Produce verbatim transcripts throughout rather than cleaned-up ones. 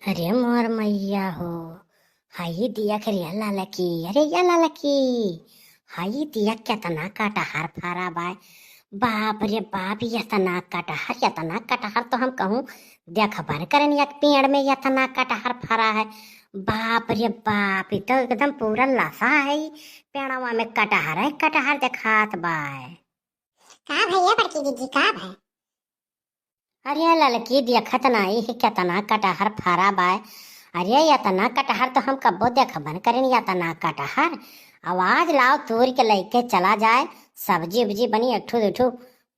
अरे मोर मइया हो, हई दियख रे ललकी, अरे या ललकी, हई दियख केतना कटहर फरा बाय। बाप रे बाप, एतना कटहर, एतना कटहर तो हम कहूँ देखबन करेन, एक पेड़ में एतना कटहर फरा है। बाप रे बाप, ई तो एकदम पूरा लसा है, पेड़वा में कटहर है, कटहर देखात बाय। का भइया बड़की जिज्जी, का भय? अरे ललकी, देखत नाई है केतना कटहर फरा बाय। अरे एतना कटहर तो हम कब्बो देखबन करेन, एतना कटहर। आवाज लाओ, तूर के लइके चला जाए, सब्जी उब्जी बनी, एक ठो दू ठो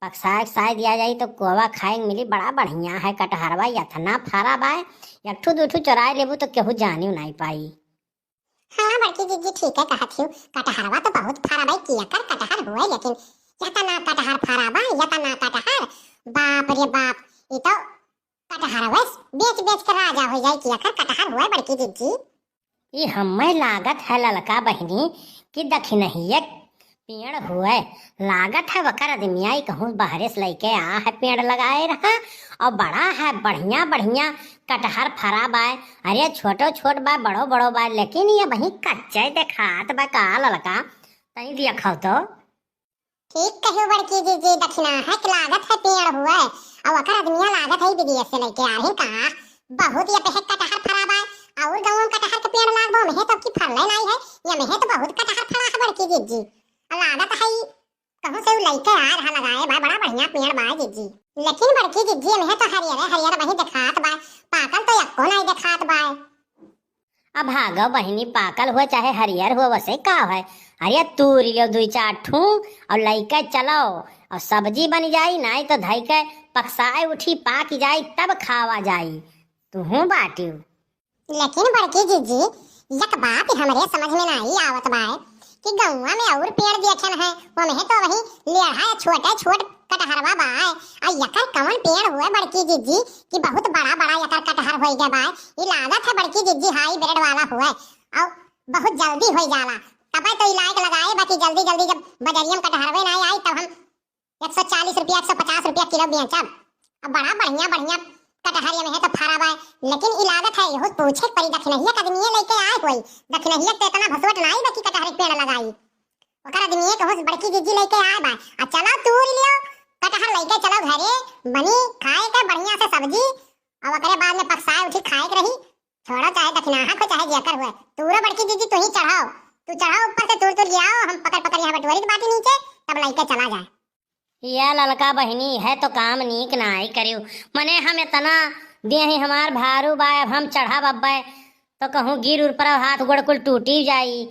पकसाए उकसाए दिया जाई तो कोवा खाए के मिली। बड़ा बढ़िया है कटहरवा, एतना फरा बाय, एक ठो दू ठो चोराए लेबू तो केहू जानियो नाई पाई। हाँ बड़की जिज्जी, ठीक है कहत हिउ, कटहरवा तो बहुत फरा बाय, केकर कटहर हुए, लेकिन एतना कटहर फरा बाय, एतना कटहर, बाप रे बाप, ई तो कटहरवा बेच बेच के राजा हो जाए, केकर कटहर हुए बड़की जिज्जी। ई हम्मे लागत है ललका बहिनी कि दखिनहिया पेड़ हुए, लागत है वकर अदमिया ई कहूँ बहरे से लइके आ है, पेड़ लगाए रहा, और बड़ा है बढ़िया बढ़िया कटहर फरा बाय। अरे छोटो छोट बाय, बड़ो बड़ो बाय, लेकिन ये वहीं कच्चे देखात बा का ललका, तनी देखो तो। ठीक कहियो बड़की जिज्जी, दखिनहिया के लागत है पेड़ हुए, और वकर अदमिया लागत है विदेश से लइके आ रही का। बहुत ये पे कटहर फरा बाय, और गाँव में कटहर के पेड़ लागबो, मेहे तो की फरले नाई है, ये मेहे तो बहुत कटहर फरा है बड़की जिज्जी। और लागत है कहूँ से उ लइके आ रहा लगाए बा, बड़ा बढ़िया पेड़ बा जिज्जी। लेकिन बड़की जिज्जी, एमहे तो हरियरे हरियर वही देखात बा, पाकल तो एको नाई देखात बा। अब भागो बहिनी, पाकल हो चाहे हरियर हो, वसे का है? अरे तूर लियो दुई चार ठू और लइके चलो, और सब्जी बन जाई, नाई तो धई के पकसाए उठी, पाक जाई, तब खावा जाई। तुहूँ बाटियो। लेकिन बड़की जिज्जी, एक बात हमरे समझ में नाई आवत बाय कि गौवा में और पेड़ देखेन है, ओमहे तो वही लेढ़ा छोटे छोट कटहरवा बाय, आ यकर कौन पेड़ हुए बड़की जिज्जी कि बहुत बड़ा बड़ा यकर कटहर होई गए बाय। ई लागत है बड़की जिज्जी hybrid वाला हुए, और बहुत जल्दी होई जाला। तबे तो ई लायक लगाए बा कि जल्दी जल्दी जब बजरिया में कटहरवे नाई आई तब हम एक सौ चालीस रुपया, एक सौ पचास रुपया किलो बेचब। अब बड़ा बढ़िया बढ़िया कटहर एमहे तो फरा बाय, लेकिन ई लागत है यहू पूछे के पड़ी, दखिनहिया के अदमिये लइके आए होई। दखिनहिया तो एतना भसोट नाई बा कि कटहर के पेड़ लगाई। ओकर अदमिये कहूँ से बड़की जिज्जी लइके आए बा, आ चलो तूर लियो, कटहर लइके चलो घरे, बनी खाए के बढ़िया से सब्जी, और ओकरे बाद में पकसाए उठी खाए के रही। छोड़ो चाहे दखिनहा को चाहे जेकर हुए, तूरो बड़की जिज्जी तू ही चढ़ाओ, तू चढ़ाओ ऊपर से तूर तूर गिराओ, हम पकड़ पकड़ यहाँ बटोरी बाटी नीचे, तब लइके चला जाए। या ललका बहिनी, है तो काम नीक नाई करियो। मने हम एतना देही हमार भारू बा, अब हम चढ़ब अब्बे तो कहूँ गिर उर पर हाथ गोड़ कुल टूटी जाई,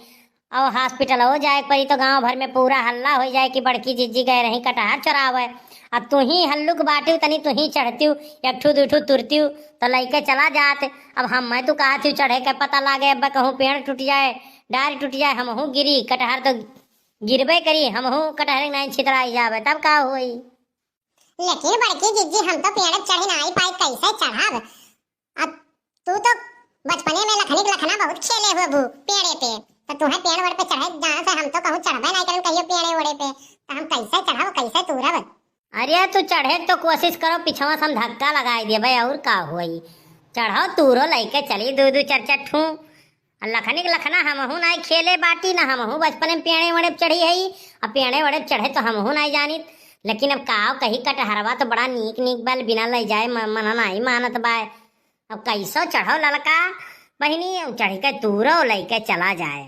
और hospital हो जाए के पड़ी तो गाँव भर में पूरा हल्ला हो जाए कि बड़की जिज्जी गए रही कटहर चोरावे। अब तू ही हल्लुक बाटियो, तनी तू ही चढ़तियो, एक ठू दू ठू तुरतियो तो लइके चला जात। अब हम मैं तू कहत हियो चढ़े के पता लागे, अब कहूँ पेड़ टूट जाए, डार टूट जाए, हमहू गिरी, कटहर तो गिरबे करी, हमहू कटहरे नाई छितराई जाबे, तब का होई? लेकिन बड़की जिज्जी, हम तो पेड़ चढ़ी नाई पाई, कैसे चढ़ब? अब तू तो बचपने में लखनी के लखना बहुत खेले हुए बू पेड़े पे, तो तुहे पेड़ वेड़ पे चढ़े जान से हम तो कहूँ चढ़बे नाई करन कहियो पेड़े ओड़े पे, तो हम कैसे चढ़ब, कैसे तूरब? अरे तू चढ़े के तो कोशिश करो, पिछवा से हम धक्का लगाई देबे, और का होई? चढ़ो तूरो लइके चली दू दू चार चार ठू। आ लखनी के लखना हमहू नाई खेले बाटी, ना हमहू बचपने में पेड़े वेड़े पे चढ़ी हई। अब पेड़े वेड़े पे चढ़े तो हमहू नाई जानित, लेकिन अब काव कही, कटहरवा तो बड़ा नीक नीक बा, बिना लइ जाए म-, मना नाई मानत बा। अब कैसो चढ़ो ललका बहिनी, अब चढ़ के तूरो लइके चला जाए।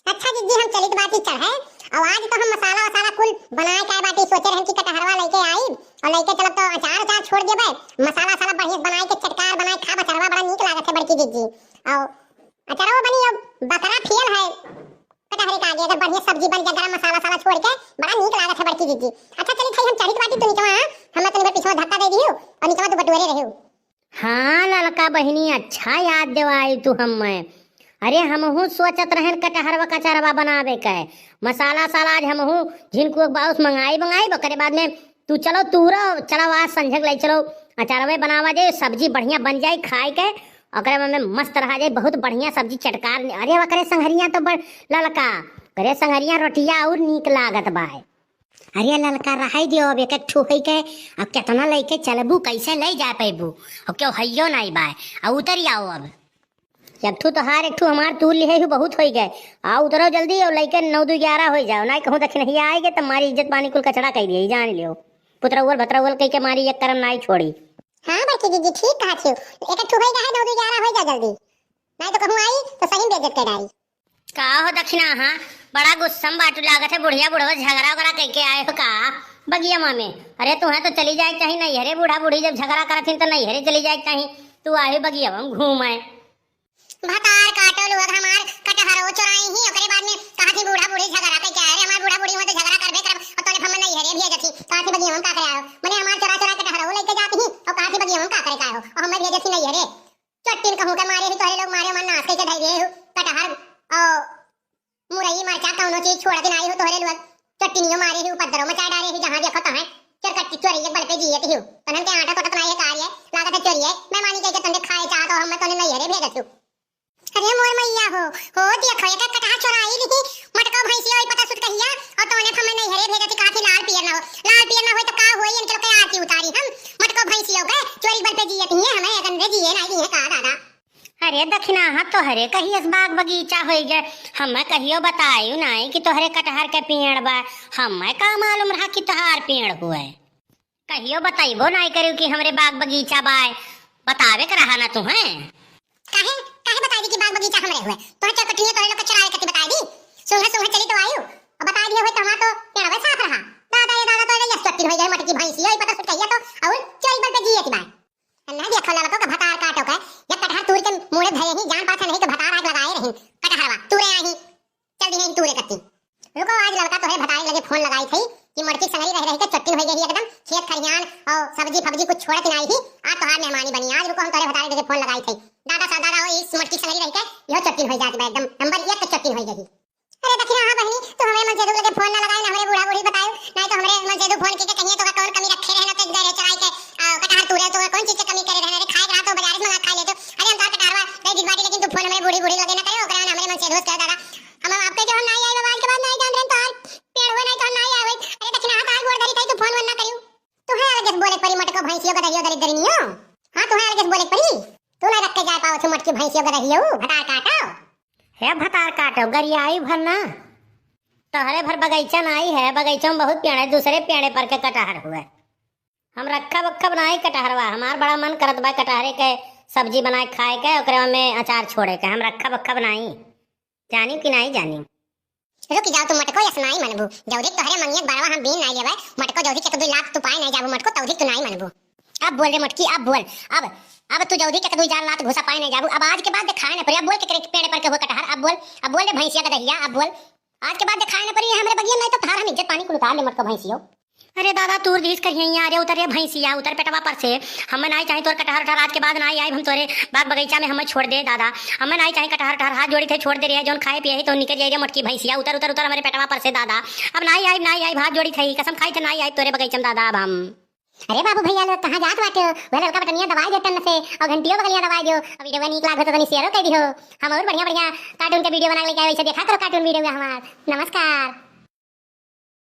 अच्छा जिज्जी, हम चलित बाटी चढ़े, और आज तो हम मसाला वसाला कुल बनाए के आए बाटी, सोचे रहन कि कटहरवा लइके आई और लइके चलब तो अचार अचार छोड़ देबे, मसाला वसाला बढ़िया से बनाए के चटकार बनाए खाब, अचारवा बड़ा नीक लागत है बड़की जिज्जी। और अचारवा बनी, अब बकरा फियल है कटहरे का आगे, अगर बढ़िया सब्जी बन जाए गरम मसाला वसाला छोड़ के, बड़ा नीक लागत है बड़की जिज्जी। अच्छा चलित है, हम चढ़ित बाटी, तू निचवा, हम तनी पिछवा धक्का दे दियो और निचवा तू बटोरे रहियो। हाँ ललका बहिनी, अच्छा याद देवाई तू हम्मे। अरे हमहू सोचत रहन कटहरवा कचरवा बनावे के, मसाला साला आज हमहू झिनकू के बाउस मंगाई मंगाई, ओकरे बाद में तू चलो तूरो, चलो आज संझक ले चलो अचारवे बनावा जाए, सब्जी बढ़िया बन जाए खाए के, ओकरे में मस्त रहा जाए, बहुत बढ़िया सब्जी चटकार। अरे ओकरे संघरिया तो बड़ ललका, ओकरे संघरिया रोटिया और नीक लागत बाय। अरे ललका रहाई दियो, अब एक एक ठू होई के, अब केतना लइके चलबू, कैसे लइ जा पैबू? अब केहू हइयो नाई बाय, आ उतरि आओ अब। एक ठू तोहार, एक ठू हमार तूर लिहे हू, बहुत होई गए। आ उतरो जल्दी, और लइके नौ दू ग्यारह होई जाओ, नाई कहूँ दखिनहिया आए गए, तब मारी इज्जत पानी कुल कचड़ा कइ दिए, जान लियो। पुतरौल भतरौल कइ के मारी एक करम नाई छोड़ी। हाँ बड़की दीदी, ठीक कहत हियो, एक ठू होई गए, नौ दू ग्यारह होई जा जल्दी, नाई तो कहूँ आई तो सही बेइज्जत कर डारी। का हो दखिना, हाँ, बड़ा गुस्सा में बाटू, लागत है बुढ़िया बुढ़वा झगड़ा उगड़ा कइके आए हो का बगिया में? अरे तुहें तो चली जाए के चाही नैहरे, बूढ़ा बूढ़ी जब झगड़ा करत हिन तो नैहरे चली जाए के चाही, तू आए बगिया में घूमे। भतार काटो लोग, हमार कटहरो चोराई ही, ओकरे बाद में कहा थी बूढ़ा बूढ़ी झगड़ा कइके आए रे, हमार बूढ़ा बूढ़ी हुआ तो झगड़ा करबे करब, और तोने हम नैहरे भेजत ही, कहा थी बगिया में का करे आयो, मने हमार चोरा चोरा कटहरो लइके जात ही, और कहा थी बगिया में का करे का हो, और हमें भेजत ही नैहरे। चट्टिन कहूँ के मारे ही तोहरे लोग मारे, हमार नाश कइके धइ दिए हो, कटहर, और मुरई मरचा कौनो चीज छोड़त नाई हो तोहरे लोग। चट्टिनियो मारे ही, उपद्रव मचा डारे ही, जहाँ देखो तहाँ चोर कट्टी चोरी के बल पे जियत ही। तनन के आटा कोटत नाई है कार ये, लागत है चोरी है। मैं मानी के तंदे खाए चाहत हो, हम तोने नैहरे भेजत हूँ। अरे मोर मैया हो, हो देखो एक कटहा चोराई लिही, मटको भैंसिया होई पता सुत कहिया, और तोने हमें नैहरे भेजत ही, काफी लाल पियर ना हो, लाल पियर ना होई तो का होई, इनके लोग के आरती उतारी हम, मटको भैंसिया के चोरी बल पे जियत ही, हमें एक अंधे जिए नाई दिए का दादा। अरे दखिना, हाँ तोहरे कहियस बाग बगीचा होई गए, हमें कहियो बतायु नाई कि तोहरे कटहर के पेड़ बा, हमें का मालूम रहा कि तोहार पेड़ हुए। कहियो बताइबो नाई करियो कि हमरे बाग बगीचा बाय, बतावे के रहा ना तुहें। काहे, काहे बताई दी कि बाग बगीचा हमरे हुए? तोहर चौकठिनिया तोहरे लोग के चरावे कती बताई दी? सुंघे सुंघे चली तो आयु, और बताई दिए हुए तो हमार तो पेड़वे साफ रहा। दादा ये दादा, तो ये चट्टिन होई गए मटकी भैंसिया, ये पता सुट कहिया तो, और चोरी बल पे जियत बाय। अन्ना देखो लड़को का भतार काटो का, या कटहर तूर के मुड़े धरे ही, जान पाछा नहीं तो भतार आग लगाए रही, कटहरवा तूरे आई, चल दी नहीं तूरे कत्ती। रुको, आज लड़का तोहरे भतार लगे फोन लगाई थी कि मटकी संगरी रह रही के चट्टिन हो गई एकदम, खेत खरियान और सब्जी फब्जी कुछ छोड़त नहीं ही, आज तोहार मेहमानी बनी, आज रुको हम तोहरे भतार लगे फोन लगाई थी। दादा सा दादा हो, इस मटकी संगरी रह के यह चट्टिन हो जाती बा, एकदम नंबर एक के चट्टिन हो गई। अरे दखिना, हाँ बहनी, तू हमरे मनसेधू लगे फोन ना लगाए, ना हमरे बूढ़ा बूढ़ी बतायो, नहीं तो हमरे मनसेधू फोन के, के कहिए तो का कौन कमी रखे रहे ना तो एक जरे चलाई के, आ, कटहर तूरे तो कौन चीज के कमी करे रहे रे, खाए के रहा तो बाजार से मंगा खा लेते। अरे हम तार कटहरवा दे दिल बाटी, लेकिन तू फोन हमरे बूढ़ी बूढ़ी लगे ना करे, ओकरा हमरे मनसेधू से कह दादा। हम आपके जो हम ना आए, आज के बाद ना जान रहे तो पेड़ हुए नहीं तो हम ना आवे। अरे दखिना, हाँ तार गोड़ धरी थाई, तू फोन वन ना करियो। तू है अलगे से बोले परी मटको भैंसियो का दहियो दरिद्रनियो। हाँ तू है अलगे से बोले परी। तू ना रख के जाए पाओ छु मटकी भैंसियो का दहियो, भतार काटो। हे भतार काटो, गरियाई भर ना। तोहरे भर बगैचा नाई है, बगैचा में बहुत पेड़ है, दूसरे पेड़े पर के कटहर हुए। हम रखब रखब नाई कटहरवा, हमार बड़ा मन करत बा कटहरे के सब्जी बनाए खाए के, ओकरे में अचार छोड़े के, हम रखब रखब नाई। जानी कि नाई जानी? रुक जाओ तू मटको, यस नाई मनबू। जौधिक तोहरे मंगियत बरवा हम बीन नाई लेवे, मटको जौधिक एक दो लात तू पाए नाई जाबू मटको, तौधिक तू नाई मनबू। अब बोल रे मोटकी, अब बोल। अब, अब तू जौधिक एक दो चार लात घुसा पाए नहीं जाबू। अब आज के बाद देखाए नहीं पड़ी। अब बोल के करे पेड़ पर के हुआ कटहर। अब बोल, अब बोल रे भैंसिया का दहिया, अब बोल। आज के बाद देखाए नहीं पड़ी हमरे बगिया में, नहीं तो तोहार हम इज्जत पानी कुल उतार ले मोटको भैंसियो। अरे दादा, तूर दीस कहिया, अरे उतर रे भैंसिया, उतर पेटवा पर से। हमें नाई चाही तोर कटहर उटहर, आज के बाद नाई आइब हम तोरे बाग बगीचा में, हमें छोड़ दे दादा। हमें नाई चाही कटहर उटहर, हाथ जोड़ी थे छोड़ दे रे, जौन खाए पिए ही तो निकल जाए रे मोटकी भैंसिया, उतर उतर उतर हमरे पेटवा पर से दादा। अब नाई आइब, नाई आइब, हाथ जोड़ी थे, कसम खाई थे नाई आइब तोरे बगीचा में दादा अब हम। अरे बाबू भैया लोग, कहाँ जात बाटे हो? वह ललका बटनिया दबाई दे टन से, और घंटियों बगलिया दबाई दियो। और वीडियो नीक लागो तो तनी शेयरो कर दियो। हम और बढ़िया बढ़िया कार्टून के वीडियो बना के लेके आए, वैसे देखा करो कार्टून वीडियो हमार। नमस्कार।